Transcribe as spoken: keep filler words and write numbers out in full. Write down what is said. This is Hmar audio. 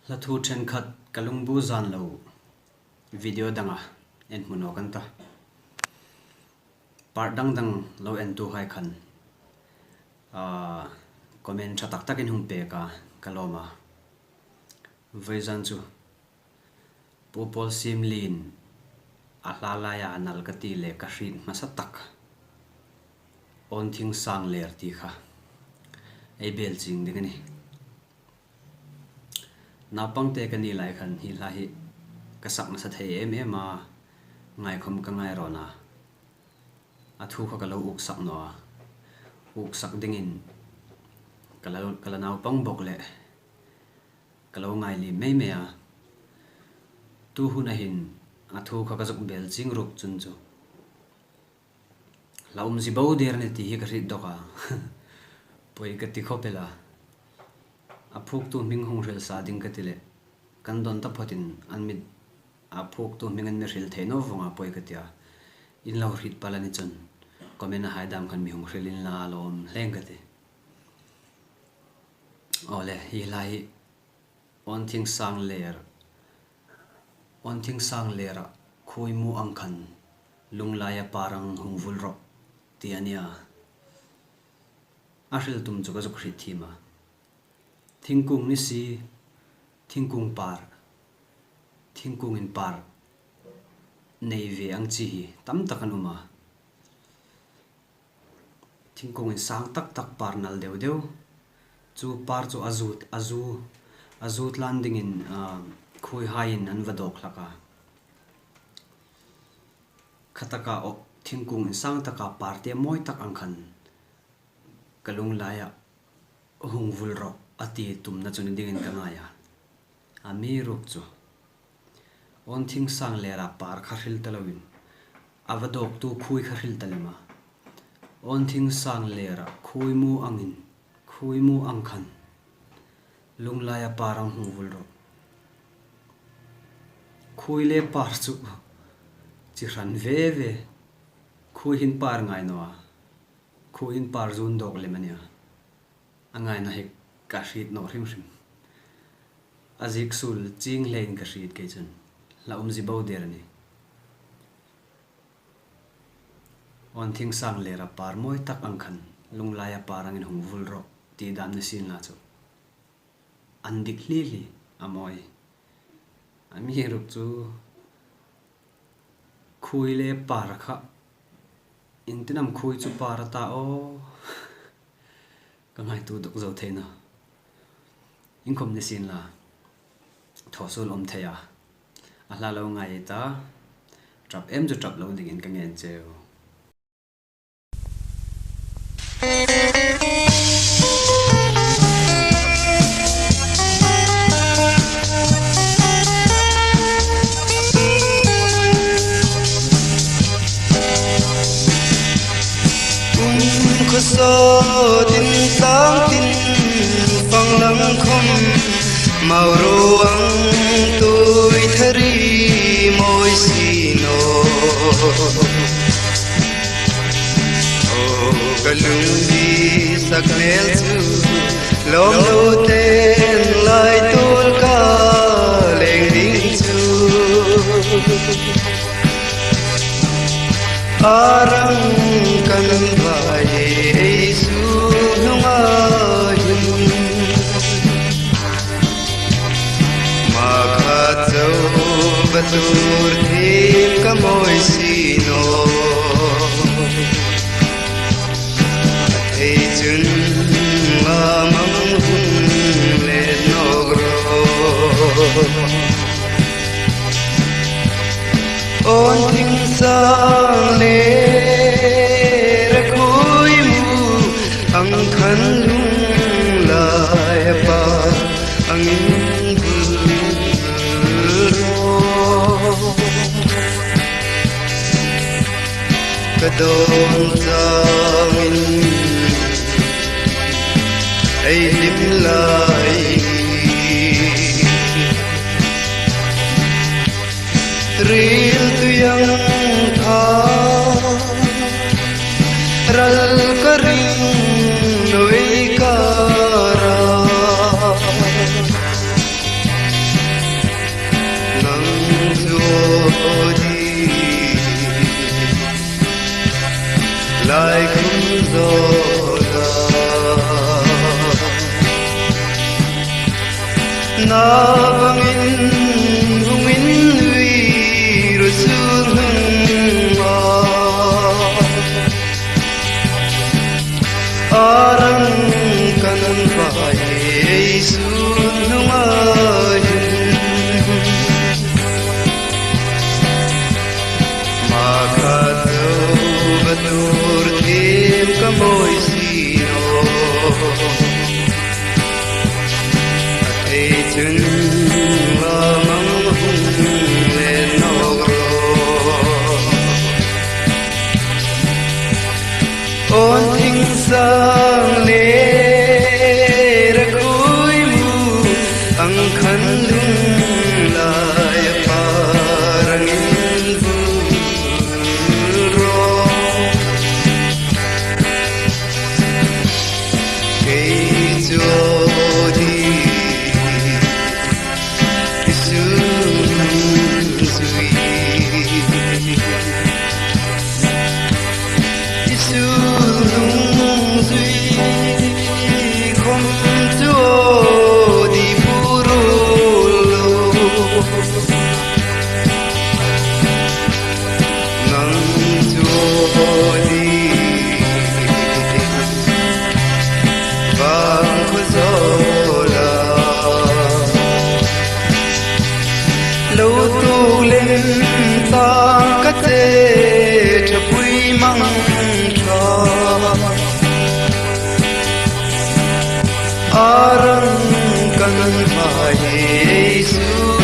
Hla thu ṭhenkhat ka lungbu zan lo video danga en hmu nawk an ta. Part dang dang lo entuhai khan, ah, comment ṭha tak takin hung pek a, ka lawm a. Voizan chu Pu Paul Simlien a hla laia nal ka ti le ka hriet hmasa tak Awn Thing Sangler ti kha ei bel chieng ding a nih. Naupangte ka ni lai khan hi hla hi ka sak nasa thei em em a, ngai khawm ka ngai rawn a. A thu kha ka lo uksak naw a. Uksak dingin ka la, ka la naupang bawk le ka lo ngai liem mei mei a. Tu huna hin a thu kha ka zuk bel chieng ruk chun chu hla umzie bo der ni ti hi ka hriet dawk a. Poi ka ti khawp el a. A phuoktu hming hung hril sa ding ka ti le, kan dawn ta phawtin an mi, a phuoktu hming an mi hril thei naw vawng a, poi ka ti a. In lo hriet pal a ni chun comment-a hai dam khan mi hung hril inla, lawm hle ka ti. Aw le, hi hla hi Awn Thing Sangler, Awn Thing Sanglera Khuoimu Ang Khan, Lunglaia Par Ang Hung Vul Rawh ti a nia. A hril tum chu ka zuk hriet thiem a. Thingkung ni si, thingkung par, thingkungin par nei ve ang chi hi tam tak an um a. Thingkung insang tak tak par nal deu deu. Chu par chu a zu, a zu, a zu tlan dingin, ah, khuoihaiin an va dawk hlak a. Khataka aw, thingkung insang taka par te mawi tak ang khan ka lunglaia hung vul rawh a ti tumna chu ni dingin ka ngai a. Amiruokchu Awn Thing Sanglera par kha hril ta loin, a va dawktu khuoi kha hril ta lem a. Awn Thing Sanglera Khuoimu Angin, Khuoimu Ang Khan, Lunglaia Par Ang Hung Vul Rawh. Khuoi le par chu chi hran ve ve. Khuoi hin par ngai naw a. Khuoiin par zun dawk lem a nia. A ngaina hi ka hriet naw hrim hrim. A ziek suol chieng hlein ka hriet kei chun. Hla umzie bo der a nih. Awn Thing Sanglera par mawi tak ang khan, Lunglaia Par Angin Hung Vul Rawh ti dam ni sien la chu an dik hli hli a mawi. Amiruokchu khuoi le par kha, iengtin am khuoi chu par a ta aw. Ka ngaituo dawk zo thei naw. Iengkhawm ni sien la, thaw suol um thei a. A hla lo ngai ta, ṭap em chu ṭap lo dingin ka ngen cheu. Um khawsawtin tlâng tin, panglang khawm mau ro ang, tuoi thar ri mawi si naw. Aw, ka lungril sak hmel chu, lawm lo ten lai tuol ka leng ding chu. A rang kan vai ei su hnunga hin, makhat zo va tuor thiem ka mawi si naw. A thei chun a mang hung let nawk rawh. Awn Thing Sanglera Khuoimu Ang Khan, Lunglaia Par Angin Vul Rawh. Ka dawn changin ei hlim lai, ril tui ang tha, ral ka ring naw ei kara. Na bangin hung inhuir suol hnunga, a rang kan vai ei suol hnunga hin, ma kha zo va tuor thiem ka mawi si naw. A thei chun lamang hung le nawk ro. Awn thing sang le ra khui mu, ang khan lung lai a pa rangin bul ro. Kei chu aw di, i suol hnung zui. I suol hnung zui khom chu aw di, purul lo. Nang chu aw di, vang khu zo la. Lo tu lem tang ka che, ṭhapui mang ṭha. A rang kan vai ei suol